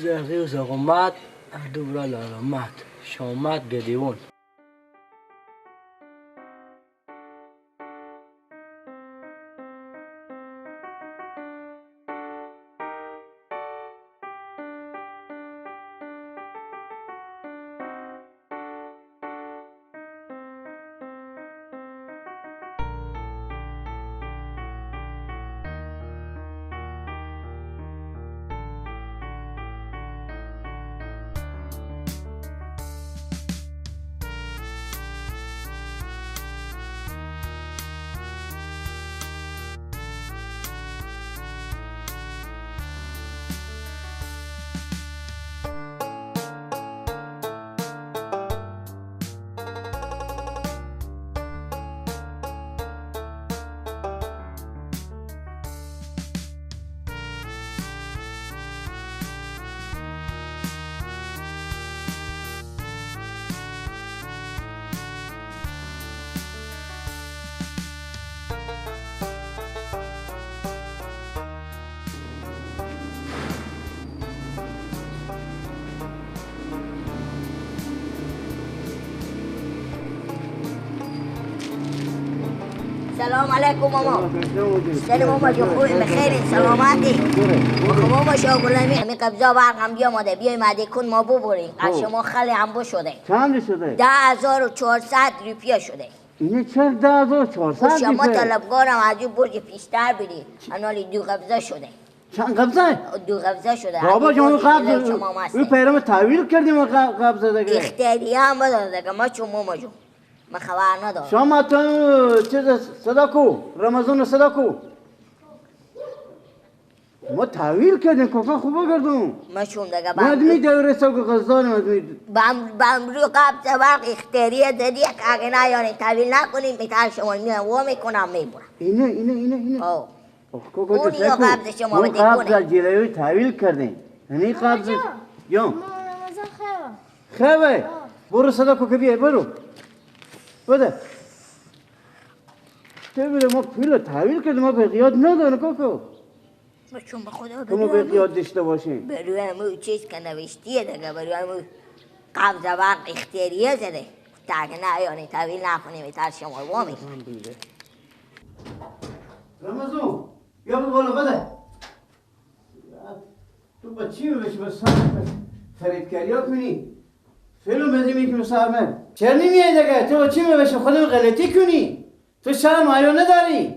زغمات دورا لالمات شامات گدیون. سلام علیکم ماما. سلام ماما جون، خوبی؟ بخیر، سلامتی. ماما شاگلمی همین قبضا برق هم بیامده، بیایم عده کن ما ببریم. از شما خیلی هم شده. چند شده؟ 10400 روپیه شده. اینه چرا 10400؟ شما طلبگارم از اون برج پیشتر بری. انالی دو قبضه شده. چند قبضه؟ دو قبضه شده. بابا جون قبضه اون پیرام تحویل کردیم قبضه دیگه. اختیاری هم بده دیگه ما چون ماما جون. من خبر ندارم. شما تو چیز صدا کو رمضان صدا کو ما تحویل کردیم کاکا خوبه کردم. ما چون دیگه مدمی دوره سو غزدان مدمی بم رو قبض برق اختیاریه دادی که اگه نه یعنی تحویل نکنیم میتر شما میام و میکنم میبرم. اینه اینه اینه اینه. آه. اون یا قبض شما بده کنه. قبض جلوی تحویل کردیم. یعنی قبض یا رمضان خیره. خیره. برو صدا کو که بیای برو. بده تو بده ما پول تحویل کردیم ما به یاد نداره کاکا. ما چون به خدا ما به یاد داشته باشیم. بروی همون چیز که نوشتیه دیگه، بروی همون قبض برق اختیاریه زده. اگه نه یعنی تحویل نکنیم تر شما رو میکنم. رمضان یا به بالا بده. تو با چی میبشی با سر فریبکاری ها کنی؟ فیلم بزی میکنی سر من چرا نمیای دیگه؟ تو با چی میبشی خودم غلطی کنی؟ تو شرم حیا نداری؟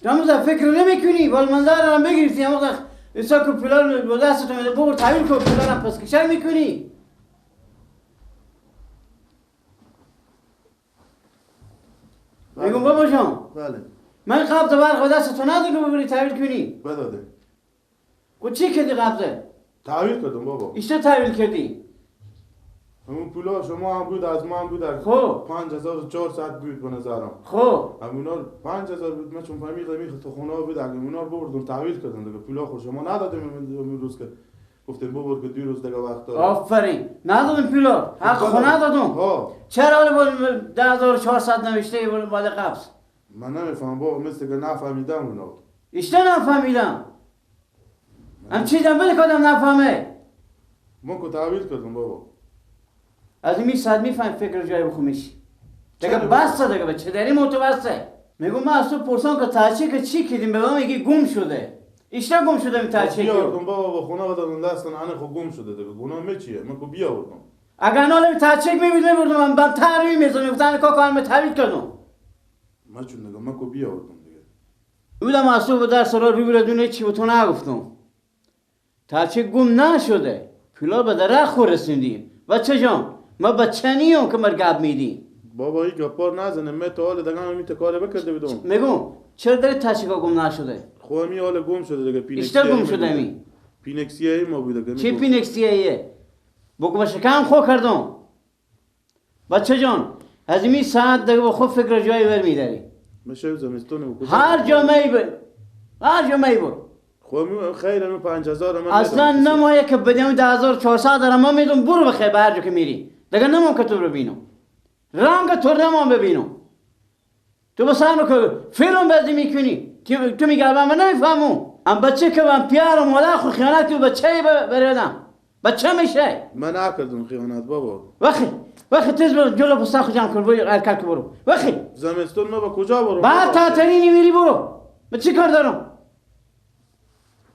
رمضان فکر نمیکنی؟ بال منظر هم بگیرتی هم وقت ایسا که پولان با دستتو میده ببر تحویل کن پولان هم پس کشر میکنی. میگم بابا جان. بله. من قبض برق به دست تو ندادم که ببری تحویل کنی. بداده. خب چی کردی قبضه؟ تحویل کردم بابا. ایشتا تحویل کردی؟ همون پولا شما هم بود از ما هم بود. خب 5400 بود به نظرم. خب همونا 5000 بود. من چون فهمیدم میخ تو خونه بود اگه اونا رو بردم تحویل کردم دیگه. پولا خود شما ندادم اون روز که گفتم ببر که 2 روز دیگه وقت داره. آفرین ندادم پولا حق خونه ندادم. چرا حالا 10400 نوشته بالا قبض؟ من نمیفهم بابا، مثل که نفهمیدم اونا. ایشتا نفهمیدم. هم چیزم بده که آدم نفهمه. من که تحویل کردم بابا. از این 100 میفهم فکر جای بخومیش دیگه بسته دیگه بچه داری متوسطه. میگم من از تو پرسان که تاچه که چی کردیم به من میگی گم شده. ایشتا گم شده می تاچه بیاوردم بابا با خونه بدادم دستن انه خب گم شده دیگه. گناه می چیه؟ من که بیاوردم. اگر نالم تاچه میبود میبردم من بم تروی میزنم گفتن کاکا من تحویل کردم. من چون دیگه من که بیاوردم دیگه. بودم از تو به درس را رو بیرون چی به تو نگفتم. تاچه گم نشده. پولا به درخت رسوندیم. بچه جان ما بچه نیم که مرگب میدی. بابا این گپار نزنه. من تا حال دیگه همین کار بکرده بودم. میگم چرا داری تاشیکا گم نشده؟ خب همین حال گم شده دیگه. پینکسی اشتر گم شده می. پینکسی ما بوده. چی پینکسیه؟ بگو باشه کم خو کردم. بچه جان از این ساعت دیگه با خود فکر جایی بر میداری. میشه زمستون هر جا می بر. هر جا می بر. خب خیر من 5000 من اصلا نمایه که بدم 10400 دارم من میدم برو بخیر به هر جا که میری. دیگه نمام که تو رو ببینم. رنگ تو رو نمام ببینم. تو بس هم که فیلم بازی میکنی. تو میگه من نمیفهمم. ام بچه که من پیار و مادر خو خیانت و بچه بریدم بچه میشه. من نکردم خیانت بابا. وخی وخی تیز برو جلو پسر خو جمع کن برو حرکت برو. وخی زمستون ما با کجا برو؟ بعد تاتنی میری برو. من چی کار دارم؟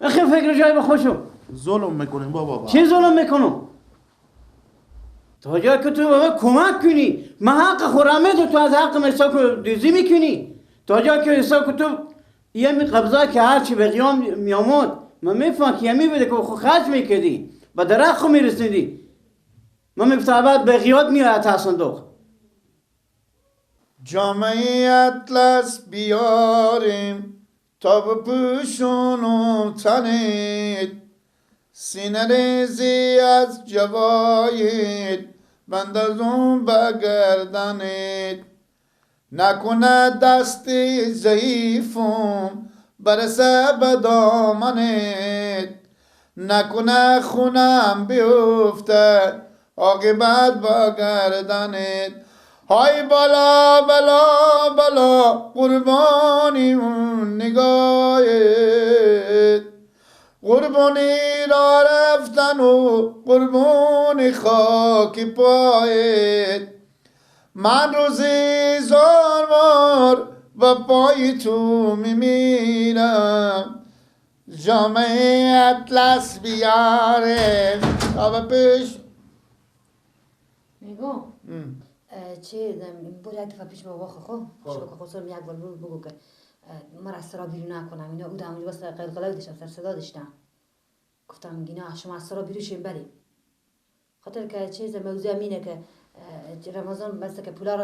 اخی فکر جای به خوشم. ظلم میکنیم بابا. چی ظلم میکنم؟ تا جایی که تو بابا کمک کنی من حق خورمه تو از حق مسا دیزی میکنی. تا جایی که حساب که تو یه می قبضه که هرچی به قیام میامد من میفهم که یمی بده که خو خرج میکردی و درخت خو میرسیدی. من میگفتم بعد به قیاد میاد تا صندوق. جامعه اطلس بیاریم تا بپوشونم تنت، سینه ریزی از جوایت بندازم به گردنت، نکنه دستی ضعیفم برسه به دامنت، نکنه خونم بیفته عاقبت با گردنت. های بالا بلا بلا قربانی اون نگاهت، قربانی را رفتن و قربانی خاک پایت، من روزی زار و پای تو میمیرم، جامعه اطلس بیاره تا پیش. میگم چه برو یک دفعه پیش بابا خو شما که خسرم یک بار برو بگو که مرا از سرا بیرون نکنم اینا. او دمونجا بس قلقله داشتم سر صدا داشتم گفتم اینا شما از سرا بیرون شین بریم، خاطر که چیز موضوع اینه که رمضان بس که پولا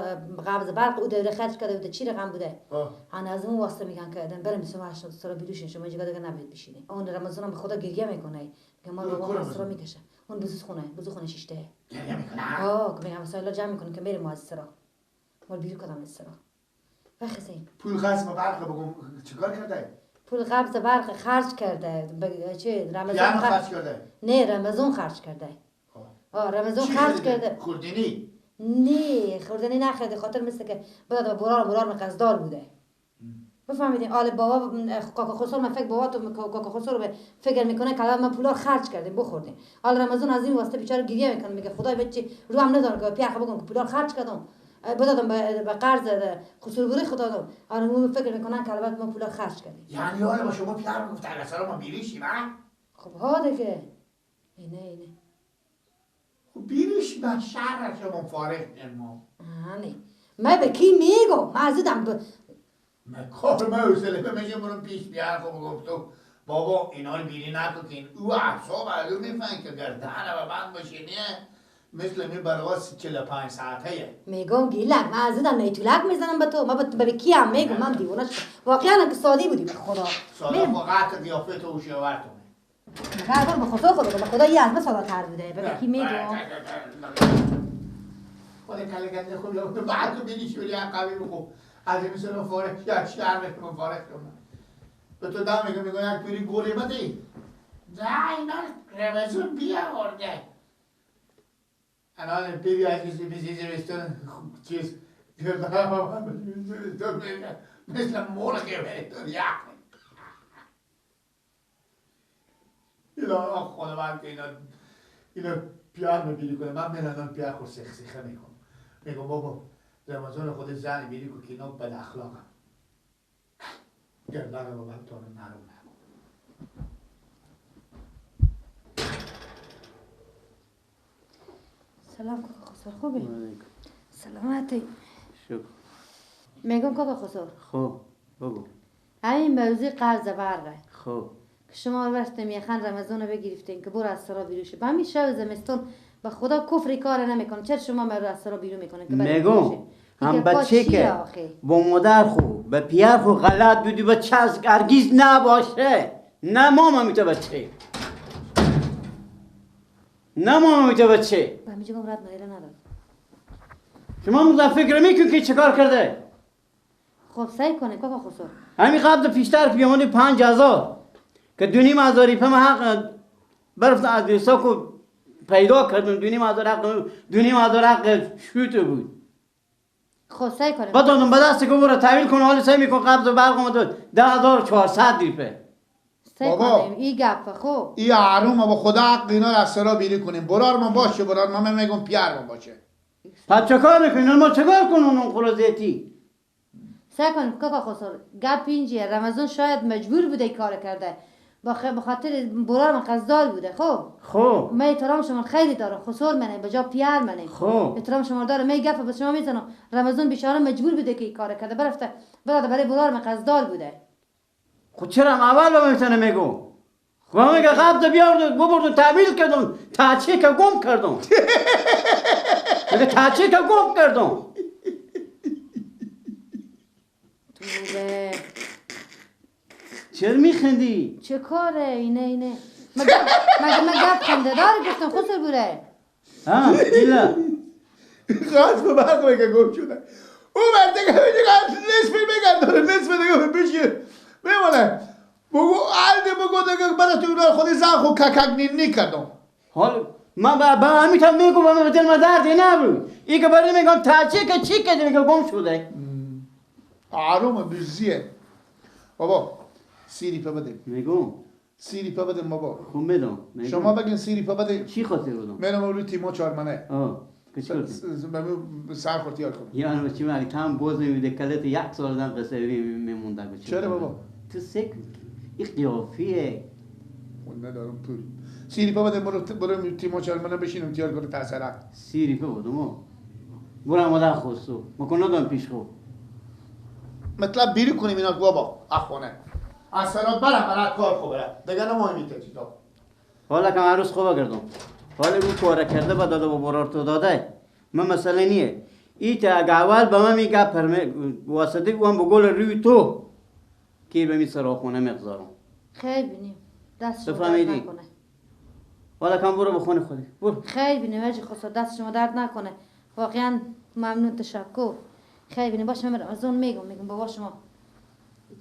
قبض برق او دوره خرج کرده بوده چی رقم بوده هن از اون واسطه میگن که دم بریم شما از سرا بیرون شین شما اینجا دیگه نباید بشینید. اون رمضان هم به خدا گریه میکنه میگه ما بابا از سرا میکشه. اون بزو خونه شیشته گریه میکنه. آه که میگم وسایل جمع میکنه که بریم از سرا ما بیرون کدام از سرا وخسین. پول قبض برق بگم چیکار کرده؟ پول قبض برق خرج کرده. چه رمضان خرج کرده؟ نه رمضان خرج کرده. آه رمضان خرج کرده. خوردنی؟ نه خوردنی نخورده خاطر مثل که بعد برار مقصدار بوده. بفهمیدین آل بابا کاکا خسرو من فکر بابا تو کاکا خسرو به فکر میکنه که من پولا خرج کردیم بخوردیم. آل رمضان از این واسطه بیچاره گریه میکنه میگه خدای بچه رو هم ندارم که پیاخ بگم که پولا خرج کردم بدادم به قرض خسرو بری خدا دادم. آل اون فکر میکنن که البته ما پولا خرج کردیم. یعنی آره با شما پیار میگفت اصلا ما بیریشیم ها؟ خب ها دیگه اینه خب بیریشیم من شهر شما فارغ ما. نه من به کی میگم؟ من از دم من کار من حوصله میشه برم پیش بیار. خب گفتم بابا اینا رو بیری نکن که این او اعصاب از او میفهم که گردن و بند باشه نه مثل می برواز 45 ساعته. میگم گیلک من از دم نیتولک میزنم به تو. من به کی هم میگم؟ من دیوانه شدم واقعا که سادی بودی به خدا. ساده فقط قیافه تو و شوهرتونه. مگر به خدا خدا به خدا یه از من ساده تر بوده. به کی میگم؟ خود کله گنده خود بعد تو بیری شوری عقبی بخو از این مثل فارغ شهر شهر فارغ کنم به تو دم میگم میگم یک پیری گوری بدی نه اینا رمضان بیاورده الان پیری از کسی بیزی چیز مثل مرغ بهتون یخ اینا خدا من که اینا پیار میبینی کنه. من میرم پیار خود سیخ سیخه میکنم میگم بابا رمضان خود زن میری که اینا بد اخلاقم گردن رو من تا رو نرم نکن. سلام کاکا خسرو خوبی؟ سلامتی. شکر. میگم کاکا خسرو خب بگو. همین موضوع قرض برقه خب که شما ورشتم یخن رمضان رو بگرفتین که برو از سرا بیرون شه. به همین شب زمستون به خدا کفری کار نمیکنه. چرا شما مرا از سرا بیرون میکنه که میگم هم بچه که با مادر خو به پیار خو غلط بودی به چسک هرگز نباشه. نه ماما میته بچه نه ماما میته بچه به همینجا گم رد مریله نداد. شما مزا فکر میکن که چه کار کرده؟ خب سعی کنه کاکا خسرو همین قبل پیشتر پیامونی 5000 که 2,500 پم حق برفت از دیسا پیدا کردم 2,500 حق 2,500 حق شوت بود. خب سعی کنه بعد دادم به دست که برو تحویل کن. حالا سعی میکن قبض برق اومد 10400 دیپه. بابا ای گپ خو ای آروم با خدا حق اینا رو از سرا بیری کنیم. برار ما باشه، برار ما میگم پیار ما باشه. پس چکار میکنین؟ ما چکار کنم اون خرازیتی؟ سعی کن کاکا خسرو گپ اینجیه. رمضان شاید مجبور بوده کار کرده، به خاطر برار من قصدار بوده. خب خب من احترام شما خیلی دارم، خسر منه به جا پیار منه. خب احترام شما دارم، من گپ به شما میزنم. رمضان بیچاره مجبور بوده که این کار کرده، برفته برادر برای برار من قصدار بوده. خب چرا اول به میتونه میگو؟ خب میگه قبض بیاردم ببردم تحویل کردم تاچه که گم کردم. میگه تاچه که گم کردم. توبه چرا میخندی؟ چه کاره اینه اینه؟ مگه من گپ خنده داری گفتم خسر بوره. ها ایلا خواست به برق بگه گم شده. او مرده که میگه نصف بگم داره نصف دیگه بشه میمونه. بگو عالده بگو دیگه برای تو اینا خودی زن خو ککک نینی کردم. حال من با همیتا میگم من به دل من دردی نبود. ای که برای میگم تاچه که چی که میگه گم شده. آروم بزیه بابا. سیری پا بده. میگم سیری پا بده بابا. خب میدم. شما بگین سیری پا بده. چی خاطر بدم؟ منم اولو تیمو چهار آه که چی سر خورتی یاد کنم. یعنی چی مگه تام باز نمیده کلت یک سال دم قصه میمونده. چرا بابا؟ تو سک این قیافیه. خود ندارم پول. سیری پا بده برو تیمو چهار منه بشینم تیار کنه تاثیرات. سیری پا بدم. برو مادر خودسو. مکن ندم پیش خو. مطلب بیری کنیم اینا بابا. اخونه. اصلا برم برات کار خوب برم دیگه نمایمیته چیزا. حالا که عروس خوب کردم، حالا او کار کرده با داده و برار تو داده من مسئله نیه. ای تا اگه اول به من میگه پرمه واسطه او هم به گل روی تو که به می سراخونه مقزارم. خیلی بینیم دست شما درد نکنه. حالا کم برو به خونه خودی برو. خیلی بینیم اجی خسرو دست شما درد نکنه، واقعا ممنون تشکر. خیلی بینیم باشه من از اون میگم بابا شما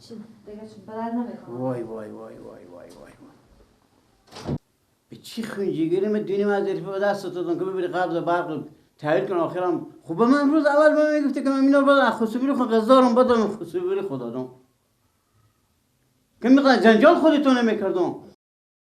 چی دیگه چون بدر نمیخوام. وای وای وای وای وای وای به چی خونجیگیری من دونیم از عرفه به دست دادم که ببری قبض برق تحویل کن. آخرم خب من روز اول به من میگفته که من اینا بدم خسوبیری خود قصدارم بدم خسوبیری خود دادم که میخوام جنجال خودتون نمیکردم.